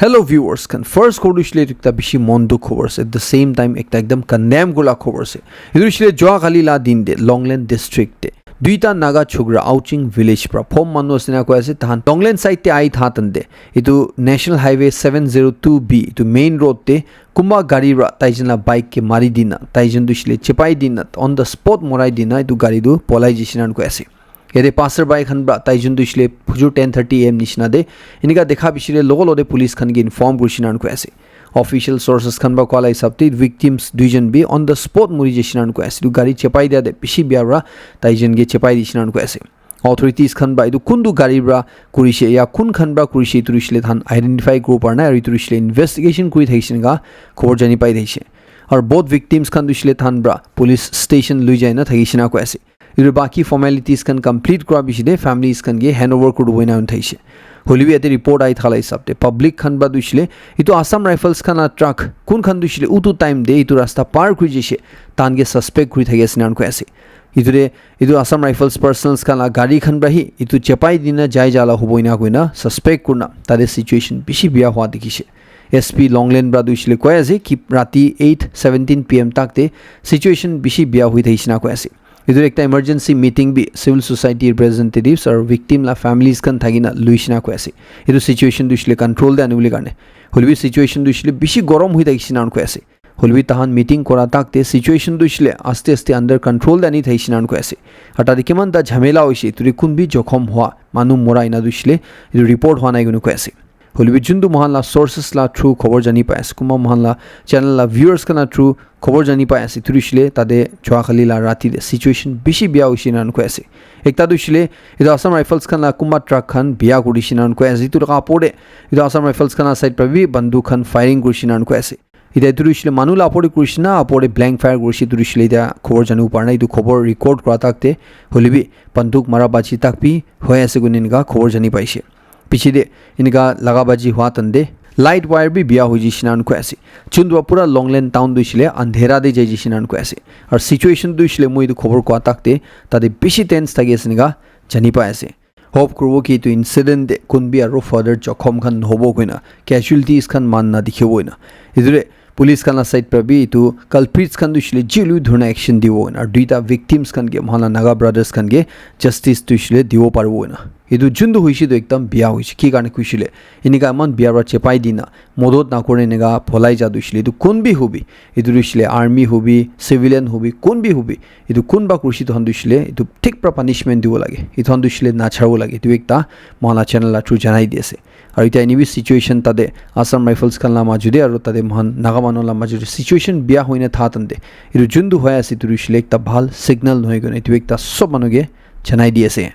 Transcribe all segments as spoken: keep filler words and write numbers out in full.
Hello viewers khan, first khobor tu hoishe le ekta bishi mon dukh khobor ase, at the same time ekta ekdam condemn kurila khobor ase. Etu hoishe le jua kali la din te Longland district te duita Naga chokra Aoching village pra phom manu ase na koi ase, tahan Longland side te ahi tha tante etu National Highway seven zero two B etu main road te kunba gari pra taijun la bike ke mari dina, taijun tu hoishe le chepai dina, on the spot morai dina etu gari tu polai jishe na koi ase. Yate pastor bai khan pra taijun tu hoishe le phujur ten thirty A M nishina te enika dekha bishi le logo logo te police khan ke inform kurishe na koi ase. Official sources khan pra koa la hisab te victims duijon bi on the spot muri jishe na koi ase. Etu gari chepai dia te bishi bia pra taijun ke chepai dishe na koi ase. Authorities khan pra etu kuntu gari pra kurishe ya kun khan pra kurishe etu hoishe le tahan identify kuribo para nai, aru etu hoishe le investigation kuri thakishe enika khobor jani pai thakishe. Aru both victims khan tu hoishe le tahan pra police station lui jai na thakishe na koi ase. Etu baki formalities khan complete kura bishi te families khan ke hand over kuri dibo ena thakishe. Hoilebi yate report ahi thala hisab te public khan pra tu hoishe le etu Assam Rifles khan la truck kun khan tu hoishe le utu time te etu rasta par kuri jishe tahan ke suspect kuri thaki ase na koi ase. Etu te etu Assam Rifles personnels khan la gari khan pra hi etu chepai dina jai jala hobo ena koina suspect kurina tate situation bishi bia hua dikhishe. S P Longland pra tu hoishe le koi ase ki rati eight seventeen P M tak te situation bishi bia hui thakishe na koi ase. Etu ekta emergency meeting bi civil society representatives aru victim la families khan thakina luishe na koi ase. Etu situation tu hoishe le control te anibole karne. Hoilebi situation tu hoishe le bishi gorom hui thakishe na koi ase. Hoilebi tahan meeting kora tak te situation tu hoishe le aste aste under control te ani thakishe na koi ase. Aru tate kiman ta jhamela hoishe, etu te kun bi jokhom hua, manu mora ena tu hoishe le etu report hua nai koina koi ase. Hoilebi juntu mohan la sources la through khobor jani pai ase, kunba mohan la channel la viewers khan la through khobor jani pai ase, etu tu hoishe le tate jua kali la rati te situation bishi bia hoishe na koi ase. Ekta tu hoishe le etu Assam Rifles khan la kunba truck khan bia kurishe na koi ase, etu laga opor te etu Assam Rifles khan la side pra bi banduk khan firing kurishe na koi ase. Etia etu tu hoishe le manu la opor te kurishe na, opor te blank fire kurishe, etu tu hoishe le etia khobor janibo para nai, etu khobor record kura tak te hoilebi banduk mara baji tak bi hoi ase koina enika khobor jani paishe. Piche te enika laga baji hua tante light wire bi bia hoi jishe na koi ase. Juntu pura Longland town tu hoishe le andhera te jai jishe na koi ase. Aru situation tu hoishe le moi etu khobor kua tak te tate bishi tense thaki ase enika jani pai ase. Hope kuribo ki etu incident te kun bi aru further jokhom khan nohobo koina, casualties khan man na dikhibo koina. Etu te police khan la side pra bi etu culprits khan tu hoishe le jail bi dhurna action dibo koina. Aru duita victims khan ke, mohan la Naga brothers khan ke justice tu hoishe le dibo paribo koina. Etu juntu hoishe tu ekdam bia hoishe. Ki karne hoishe le enika eman bia pra chepai dina modot na kore enika polai ja tu hoishe le etu kun bi hobi, etu tu hoishe le army hobi, civilian hobi, kun bi hobi, etu kunba kurishe etu khan tu hoishe le etu thik pra punishment dibo lage. Etu khan tu hoishe le nacharibo lage. Etu ekta mohan la channel la through janai di ase. Aru etia eni bi situation tate Assam Rifles khan la maju te aru tate mohan Naga manu la maju te situation bia hoina tha tante etu juntu hoi ase etu tu hoishe le ekta bhal signal nohoi koina etu ekta sob manu ke janai di ase.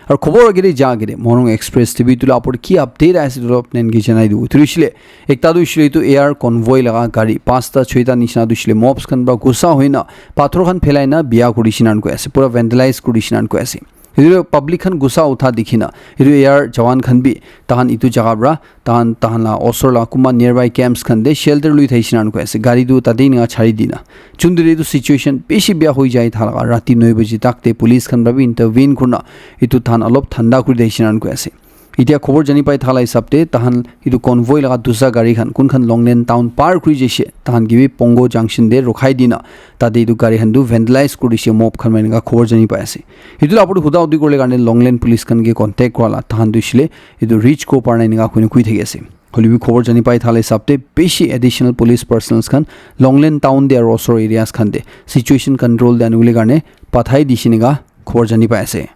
Aru khobor agere ja agere Morung Express T V tu la opor ki update ase tu apni khan ke janai dibo. Etu hoishe le ekta tu hoishe le etu air convoy laga gari pasta choita nishina tu hoishe le mobs khan pra gusa hoina pathor khan phelai na bia kurishe na koi ase, pura vandalize kurishe na koi ase. Etu public khan gusa utha dikhina etu air jawan khan bi tahan etu jaga pra tahan, tahan la osor la kunba nearby camps khan te shelter lui thaishe na koi ase. Gari tu tate enika chari dina. Juntu te etu situation bishi bia hoi jai tha laga rati noi baji tak te police khan pra bi intervene kurina etu tahan olop thanda kuri thaishe na koi ase. Etia khobor jani pai tha la hisab te tahan etu convoy laga dusa gari khan kun khan Longland town par kuri jaishe, tahan ke bi Pongo junction te rukhai dina tate etu gari khan tu vandalize kuri dishe mob khan pra enika khobor jani pai ase. Etu la opor te huda hudi kuribole karne Longland police khan ke contact kura la tahan tu hoishe le etu reach kuribo para nai enika koi thaki ase. Hoilebi khobor jani pai tha la hisab te bishi additional police personnels khan Longland town te aru osor areas khan te situation control te anibole karne pathai dishe enika khobor jani pai ase.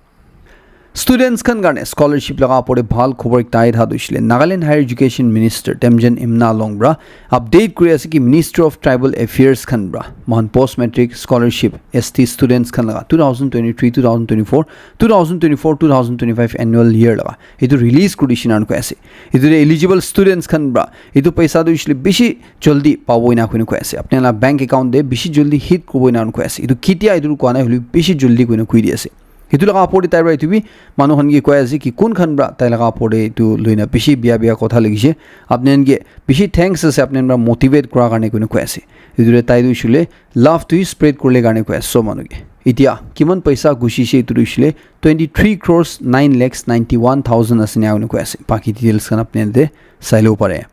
Students khan karne scholarship laga opor te bhal khobor ekta ahi tha tu hoishe le Nagaland Higher Education Minister Temjen Imna Along pra update kuri ase ki Ministry of Tribal Affairs khan pra mohan post matric scholarship S T students khan laga two thousand twenty-three, two thousand twenty-four, two thousand twenty-four, two thousand twenty-five annual year laga etu release kuri dishe na koi ase. Etu te eligible students khan pra etu paisa tu hoishe le bishi joldi pabo ena koi koi ase. Apni la bank account te bishi joldi hit kuribo ena koi ase. Etu ketia etu koi nai hoile bishi joldi koi koi di ase. Etu laga opor te tai para etu bi manu khan ke koi ase ki kun khan para tai laga opor te etu loina bishi bia bia kotha likhishe. Apni khan ke bishi thanks ase apni khan para motivate kura karne koina koi ase. Etu te tai tu hoishe koile love tu spread kurle karne koi ase sob manu ke. Etia kiman paisa gushi she etu tu hoishe koile twenty three crores nine lakhs ninety one thousand ase ena koina koi ase. Baki details khan apni khan te sai lebo pare.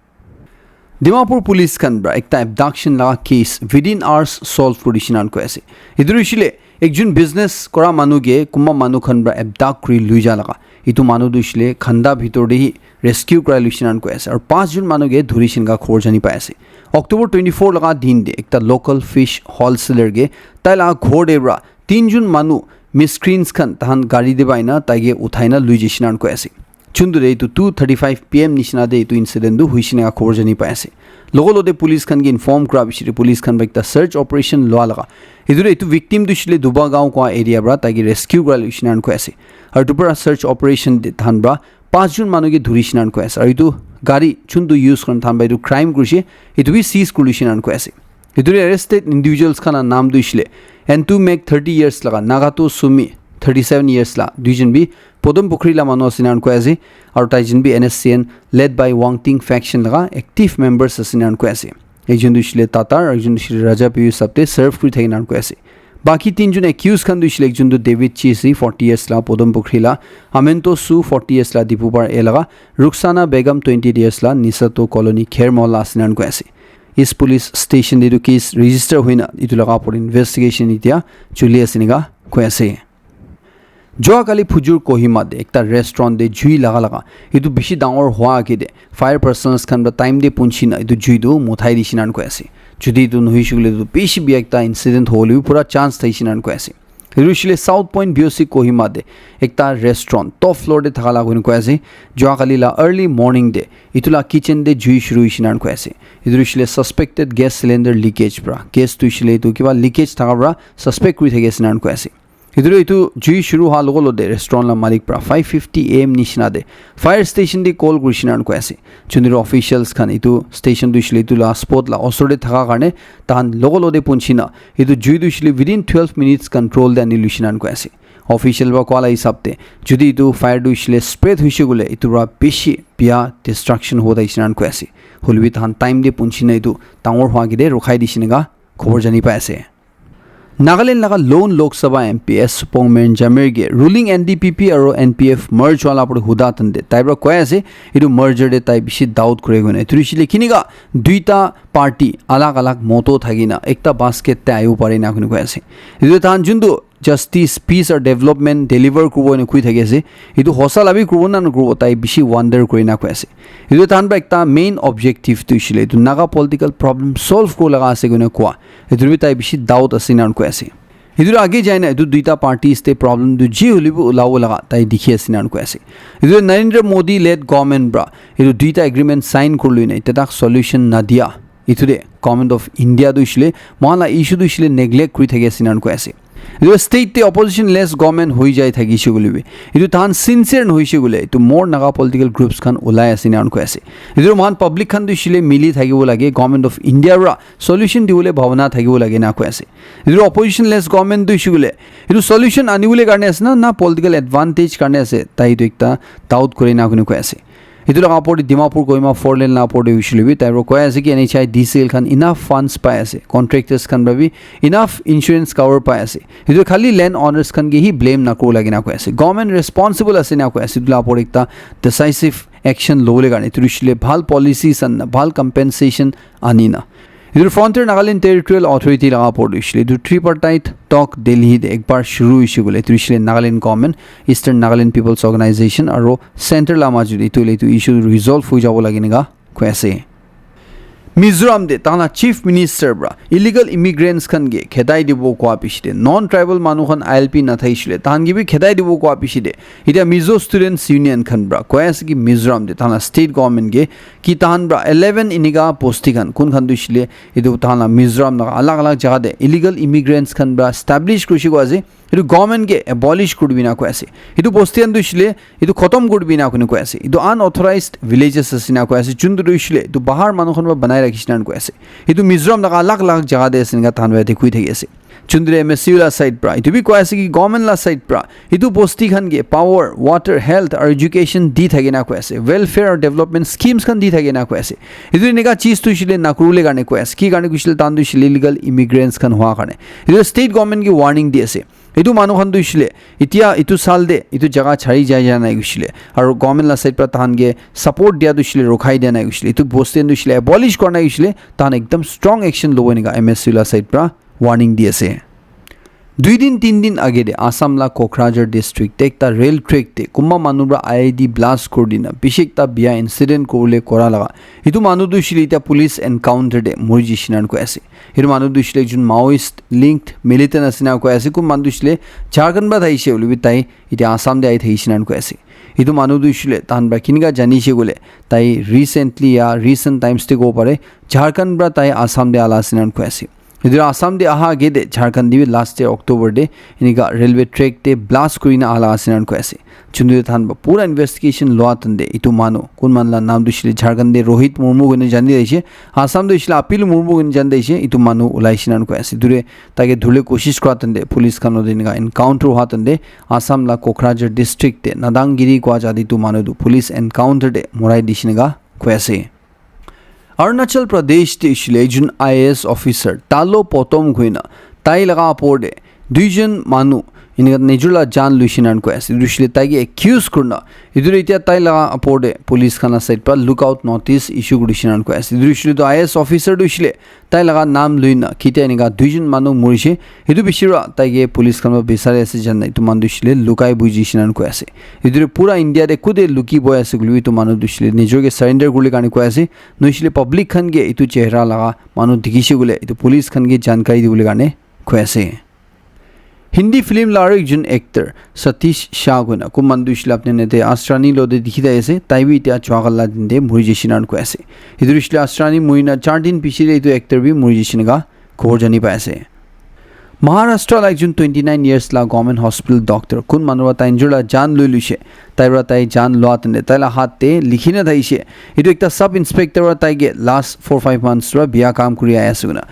Dimapur police khan para ekta abduction laga case within hours solve kuri dishe ena koi ase. Etu tu hoishe koile ekjon business kora manu ke kunba manu khan para abduct kuri lui ja laga. Etu manu tu hoishe koile khanda bhitor te hi rescue kurai lui dishe ena koi ase. Aru panch jon manu ke dhuri dishe ena khobor jani pai ase. October twenty four laga din te ekta local fish wholesaler ke tai laga ghor te para tin jon manu miscreants khan tahan gari te pai na tai ke uthai na lui jai dishe ena koi ase. Chundu de etu two thirty five P M nishina de etu incident tu hoishe ena khobor jani pai ase. Logo lote police khan ke inform kura bishi de police khan para ekta search operation lua laga. Etu de etu victim tu hoishe koile Duba Gaon kua area para tai ke rescue kura lui dishe ena koi ase. Aru etu para search operation de tahan para panch jon manu ke dhuri dishe ena koi ase. Aru etu gari chundu use kura tahan para etu crime kurishe etu bi seize kuri lui dishe ena koi ase. Etu te arrested individuals khan la naam tu hoishe koile Antu Mek thirty years laga, Nagato Sumi thirty seven years la, duijon bi Podom Pukhri la manu ase ena koi ase, aru taijon bi N S C N led by Wang Ting faction laga active members ase ena koi ase. Ekjon tu hoishe koile Tatar, ekjon tu hoishe koile Raja Piyu hisab te serve kuri thaki ena koi ase. Baki tinjon accused khan tu hoishe koile ekjon tu David Chisi forty years la, Podom Pukhri la, Amento Su forty years la, Dipupar A laga, Ruksana Begum twenty years la, Nisato Colony, Kher Mohalla ase ena koi ase. East Police Station te etu case register hoina etu laga opor te investigation etia chuli ase ena koi ase. Joa kali phujur Kohima te ekta restaurant te jui laga laga etu bishi dangor hua age te fire personnel khan para time te punchi na etu jui tu muthai dishe ena koi ase. Jodi etu nohoishe koile tu bishi bia ekta incident hobole bi pura chance thaishe ena koi ase. Etu hoishe koile South Point B O C Kohima te ekta restaurant top floor te thaka laga koina koi ase. Joa kali la early morning te etu la kitchen te jui shuru hoishe ena koi ase. Etu hoishe koile suspected gas cylinder leakage para, gas tu hoishe koile etu kiba leakage thaka para suspect kuri thaki ase ena koi ase. Etu etu jui shuru hua logo lote restaurant la malik para five fifty A M nishina te fire station te call kurishe ena koi ase. Chundri officials khan etu station tu hoishe koile etu la spot la osor te thaka karne tahan logo lote punchi na etu jui tu hoishe koile within twelve minutes control te ani luishe ena koi ase. Official para koa la hisab te jodi etu fire tu hoishe koile spread hoishe koile etu para bishi bia destruction hobo thaishe ena koi ase. Hoile bi tahan time te punchi na etu dangor hua ke te rukhai dishe ena khobor jani pai ase. Nagaland laga lone Lok Sabha M P S Supong Meren Jamir ke ruling N D P P aru N P F merge wala pore huda tante tai para koi ase etu merger te tai bishi doubt kure koina etu hoishe koile kinika duita party alag alag moto thaki na ekta basket te ahibo pare na koina koi ase. Etu tahan juntu justice, peace aru development deliver kuribo ena koi thaki ase. Etu hosa la bi kuribo na nakuribo tai bishi wonder kuri na koi ase. Etu tahan para ekta main objective tu hoishe koile etu Naga political problem solve kuribo laga ase koina koa. Etu bi tai bishi doubt ase ena koi ase. Etu age jai na etu duita parties te problem tu ji hoile bi ulabo laga tai dikhi ase ena koi ase. Etu Narendra Modi led government para etu duita agreement sign kuri lui na etia tak solution nadia. Etu te Government of India tu hoishe koile mohan la issue tu hoishe koile neglect kuri thaki ase ena koi ase. Etu state te opposition less government hoi jai thakishe koile bi etu tahan sincere nohoishe koile etu more Naga political groups khan ulai ase ena koi ase. Etu mohan public khan tu hoishe koile mili thakibo lage, Government of India para solution dibole bhabana thakibo lage ena koi ase. Etu opposition less government tu hoishe koile etu solution anibole karne ase na, na political advantage karne ase, tai etu ekta doubt kure ena koina koi ase. Etu laga opor te Dimapur Kohima four lane laga opor te hoishe koile bi tai para koi ase ki N H I D C L khan enough funds pai ase, contractors khan para bi enough insurance cover pai ase. Etu khali land owners khan ke hi blame nakuribo lage na koi ase. Government responsible ase na koi ase. Etu laga opor ekta decisive action lobole karne etu hoishe koile bhal policies anina, bhal compensation anina. Etu Frontier Nagaland Territorial Authority laga opor te hoishe koile etu tripartite talk Delhi te ekbar shuru hoishe koile etu hoishe koile Nagaland government, Eastern Nagaland People's Organization aru center laga majot te etu hoile etu issue resolve hoi jabo lage ena koi ase. Mizoram te tahan laga chief minister para illegal immigrants khan ke khedai dibo koa piche te non tribal manu khan I L P nathakishe koile tahan ke bi khedai dibo koa piche te etia Mizo Students Union khan para koi ase ki Mizoram te tahan laga state government ke ki tahan para eleven enika bosti khan kun khan tu hoishe koile etu tahan laga Mizoram laga alag alag jaga te illegal immigrants khan para establish kurishe koa ase, etu government ke abolish kuri dibi na koi ase. Etu bosti khan tu hoishe koile etu khotom kuri dibi na koina koi ase. Etu unauthorized villages ase na koi ase, juntu tu hoishe koile etu bahar manu khan para banai rakhishe na koi ase. Etu Mizoram laga alag alag jaga te ase ena tahan para yate koi thaki ase. Chundre M S U la side pra etu bi koi ase ki government la side pra etu bosti khan ke power, water, health aru education di thake na koi ase, welfare aru development schemes khan di thake na koi ase. Etu eneka cheez tu hoishe le nakuribole karne koi ase. Ki karne hoishe le tahan tu hoishe le illegal immigrants khan hua karne. Etu state government ke warning di ase. Etu manu khan tu hoishe le etia etu saal te etu jaga chari jai jai nai hoishe le, aru government la side pra tahan ke support dia tu hoishe le, rokhai dia nai hoishe le, etu bosti tu hoishe le, abolish kora nai hoishe le, tahan ekdam strong action lobo eneka M S U la side pra warning di ase. Dui din, tin din age te Assam la Kokrajhar district te ekta rail track te kunba manu pra I E D blast kuri dina bishi ekta bia incident kuribole kora laga. Etu manu tu hoishe le etia police encounter te muri jaishe na koi ase. Etu manu tu hoishe le ekjon Maoist linked militant ase na koi ase. Kun manu tu hoishe le Jharkhand pra thaishe hoile bi tai etia Assam te ahi thaishe na koi ase. Etu manu tu hoishe le tahan pra kineka janishe koile tai recently ya recent times te kobo pare Jharkhand pra tai Assam te ala ase na koi ase. Etu Assam te aha age te Jharkhand te bi last year October te eneka railway track te blast kuri na ala ase na koi ase. Chundu tahan pra pura investigation lua tande etu manu kun man la naam tu hoishe le Jharkhand te Rohit Murmu koina jani daishe, Assam tu hoishe le Apil Murmu koina jani daishe, etu manu ulai she na koi ase. Etu re taike dhuribole koshish kora tande police khan lode eneka encounter hua tande Assam la Kokrajhar district te Nadangiri kua jati tu manu tu police encounter te morai dishi eneka koi ase. Arunachal Pradesh te hoishe le ekjon I A S officer Talo Potom koina tai laga apor te duijon manu eneka nijor la jaan luishe na koi ase. Etu hoishe le tai ke accuse kurina etu re etia tai laga apor te police khan la side pra lookout notice issue kurishe na koi ase. Etu hoishe le tu I A S officer tu hoishe le tai laga naam luina kitia eneka duijon manu murishe. Etu bishi pra tai ke police khan pra bisari ase jana etu manu tu hoishe le lukai buji she na koi ase. Etu re pura India te kude luki boi ase koile bi etu manu tu hoishe le nijor ke surrender kuribole karne koi ase. Nohoishe le public khan ke etu chehra laga manu dikhishe koile etu police khan ke jankari dibole karne koi ase. Hindi film la aru ekjon actor Satish Shah koina kun manu tu hoishe le apni khan yate Asrani lo te dikhi thaki ase, tai bi etia chuakal la din te muri jaishe na koi ase. Etu hoishe le Asrani muri na char din piche te etu actor bi muri jaishe eneka khobor jani pai ase. Maharashtra la ekjon twenty nine years la government hospital doctor kun manu pra tai nijor la jaan lui luishe, tai pra tai jaan lua tande tai la hath te likhi na thaishe. Etu ekta sub inspector pra tai ke last four five months pra bia kaam kuri ahi ase koina.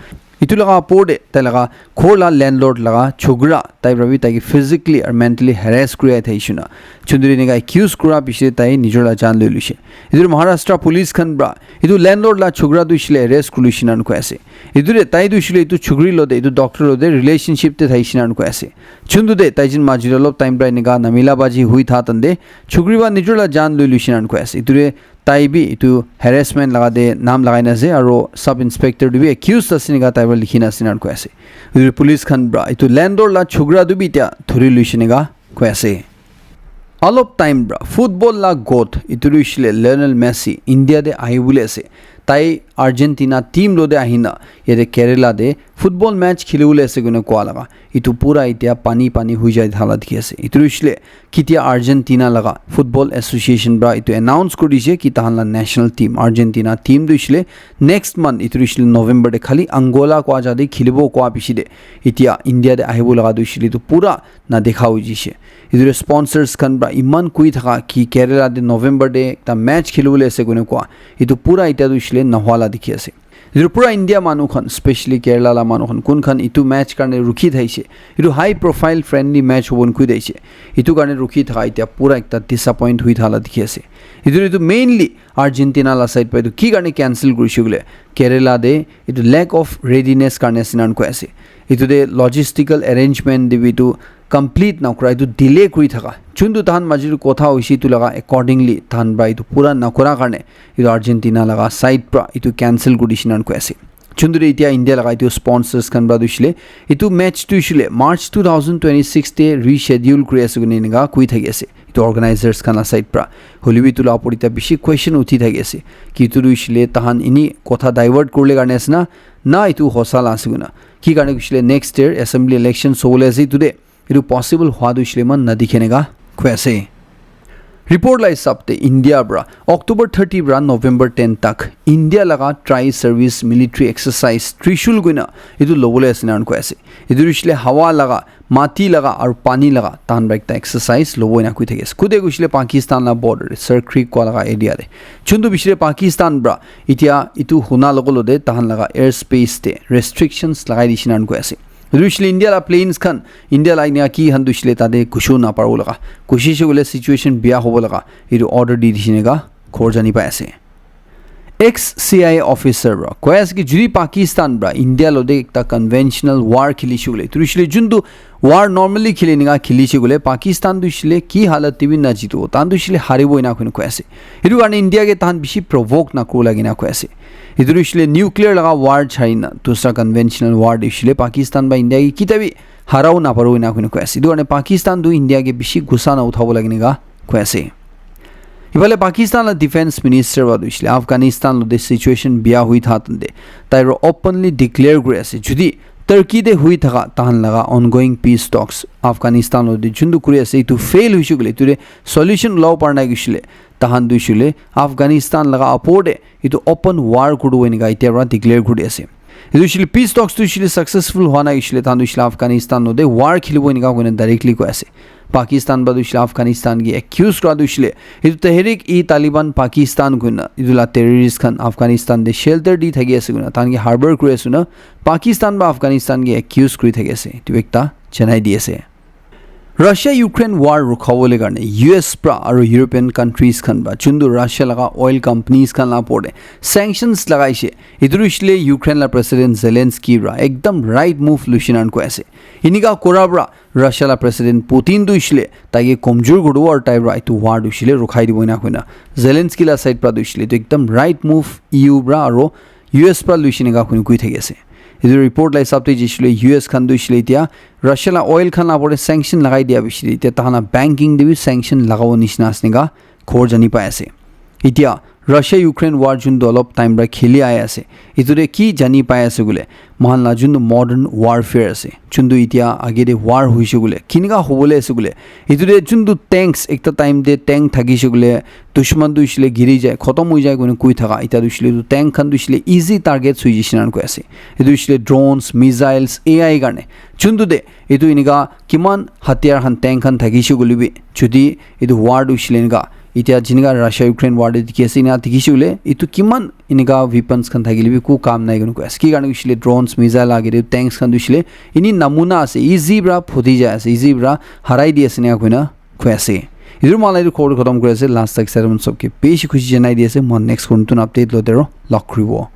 Etu laga apor te tai laga ghor la landlord laga chokra tai pra bi tai ke physically aru mentally harass kuri ahi thaishe na. Chunduri eneka accuse kura piche tai nijor la jaan lui luishe. Etu Maharashtra police khan pra etu landlord la chokra tu hoishe le arrest kuri luishe na koi ase. Etu re tai tu hoishe le etu chokri lo te etu doctor lo te relationship te thaishe na koi ase. Chundu te tai jin maji olop time pra eneka namila baji hui tha tande chokri pra nijor la jaan lui luishe na koi ase. Etu re tai bi etu harassment laga te naam lagai na ase aru sub inspector tu bi accused ase eneka tai pra likhi na ase na koi ase. Etu police khan pra etu landlord la chokra tu bi etia dhuri luishe eneka koi ase. Olop time pra football la goat etu tu hoishe le Lionel Messi India te ahi bole ase. Tai Argentina team lo te ahi na yate Kerala te football match kheli bole ase koina kua laga. Etu pura etia pani pani hui jai thala dikhi ase. Etu tu hoishe le kitia Argentina laga football association pra etu announce kuri dishe ki tahan la national team Argentina team tu hoishe le next month etu tu hoishe le November te khali Angola kua jate khelibo kua piche te etia India te ahibo laga tu hoishe le etu pura na dekha hoi jishe. Etu re sponsors khan pra eman koi thaka ki Kerala te November te ekta match kheli bole ase koina kua. Etu pura etia tu hoishe le nahua la dikhi ase. Etu pura India manu khan, specially Kerala la manu khan, kun khan etu match karne rukhi thaishe. Etu high profile friendly match hobo koi thaishe. Etu karne rukhi thaka etia pura ekta disappoint hui thala dikhi ase. Etu, etu mainly Argentina la side pa etu ki karne cancel kurishe koile Kerala te etu lack of readiness karne ase na koi ase. Etu te logistical arrangement te bi etu complete nakura, etu delay kuri thaka. Chuntu tahan majir kotha hoishe etu laga accordingly tahan pra etu pura nakura karne etu Argentina laga side pra etu cancel kuri dishe na koi ase. Chuntu te etia India laga etu sponsors khan pra tu hoishe le etu match tu hoishe le March two thousand twenty-six te reschedule kuri ase koina eneka koi thaki ase. Etu organizers khan la side pra. Hoile bi etu la opor etia bishi question uthi thaki ase. Ki etu tu hoishe le tahan eni kotha divert kuribole karne ase na, na etu hosa la ase koina. Ki karne hoishe le next year assembly elections hobole ase etu te. Etu possible hua tu hoishe le eman na dikhe eneka koi ase. Report la hisab te India pra October thirty pra November ten tak India laga tri service military exercise Trishul koina etu lobole ase na koi ase. Etu hoishe le hawa laga, mati laga aru pani laga tahan pra ekta exercise lobo ena koi thaki ase. Kude hoishe le Pakistan la border te Sir Creek kua laga area te. Chuntu hoishe le Pakistan pra etia etu huna logo lo te tahan laga air space te restrictions lagai dishe na koi ase. Etu hoishe le India la planes khan, India la enia ki khan tu hoishe le tate gushibo naparibo laga, gushise koile situation bia hobo laga, etu order di dise neka khobor jani pai ase. Ex C I A officer para koi ase ki jodi Pakistan para India lode ekta conventional war khelishe koile, etu hoishe le juntu war normally khele neka khelishe koile, Pakistan tu hoishe le ki halat te bi na jitibo, tahan tu hoishe le haribo ena koina koi ase. Etu karne India ke tahan bishi provoke na kuro lage na koi ase. Etu tu hoishe le nuclear laga war chari na, dusra conventional war tu hoishe le Pakistan ba India ke kita bi harabo naparibo ena koina koi ase. Etu karne Pakistan tu India ke bishi gusa na uthabo lage neka koi ase. Ifale Pakistan la defense minister ba tu hoishe le Afghanistan lode situation bia hui tha tante tai ro openly declare kuri ase, jodi Turkey te hui thaka tahan laga ongoing peace talks Afghanistan lode juntu kuri ase, etu fail hoishe koile, etu te solution ulabo para nai hoishe le, tahan tu hoishe le Afghanistan laga apor te etu open war kuribo enika etia para declare kuri ase. Etu hoishe le peace talks tu hoishe le successful hua nai hoishe le, tahan tu hoishe le Afghanistan lode war khelibo enika koina directly koi ase. Pakistan ba tu hoishe le Afghanistan ke accuse kura tu hoishe le, etu Tehrik-e-Taliban Pakistan koina etu la terrorist khan Afghanistan te shelter di thaki ase koina, tahan ke harbor kuri ase koina Pakistan ba Afghanistan ke accuse kuri thaki ase, etu ekta janai di ase. Russia Ukraine war rukhawole karne U S pra aru European countries khan pra juntu Russia laga oil companies khan la opor te sanctions lagaishe, etu tu hoishe le Ukraine la President Zelensky pra ekdam right move luishe nan koi ase. Enika kura pra Russia la President Putin tu hoishe le taike komjor kuri dibo aru tai pra etu war tu hoishe le rukhai dibo ena koina Zelensky la side pra tu hoishe le etu ekdam right move E U pra aru U S pra luishe neka koi thaki ase. Etu report la hisab te jishe le U S khan tu hoishe le etia Russia la oil khan la opor te sanction lagai dia bishi de etia tahan la banking te bi sanction lagabo nishina ase neka khobor jani pai ase. Etia Russia Ukraine war juntu olop time pra kheli ahi ase, etu te ki jani pai ase koile, moikhan la juntu modern warfare ase, juntu etia age te war hoishe koile kinika hobole ase koile, etu te juntu tanks ekta time te tank thakishe koile dushman tu hoishe le giri jai, khotom hoi jai koina koi thaka, etia tu hoishe le etu tank khan tu hoishe le easy targets hoi jishe nan koi ase. Etu hoishe le drones, missiles, A I karne juntu te etu enika kiman hatiyar khan, tank khan thakishe koile bi, jodi etu war tu hoishe le enika etia jinika Russia Ukraine war te dikhi ase, ena dikhishe koile etu kiman enika weapons khan thakile bi eku kam nai koina koi ase. Ki karne hoishe le drones, missile age te tanks khan tu hoishe le eni namuna ase, easy pra phuti jai ase, easy pra harai di ase ena koina koi ase. Etu moikhan la etu khobor khotom kuri ase. Last tak sare mon sobke bishi khushi janai di ase. Moikhan next kon tun update lo dero log kuribo.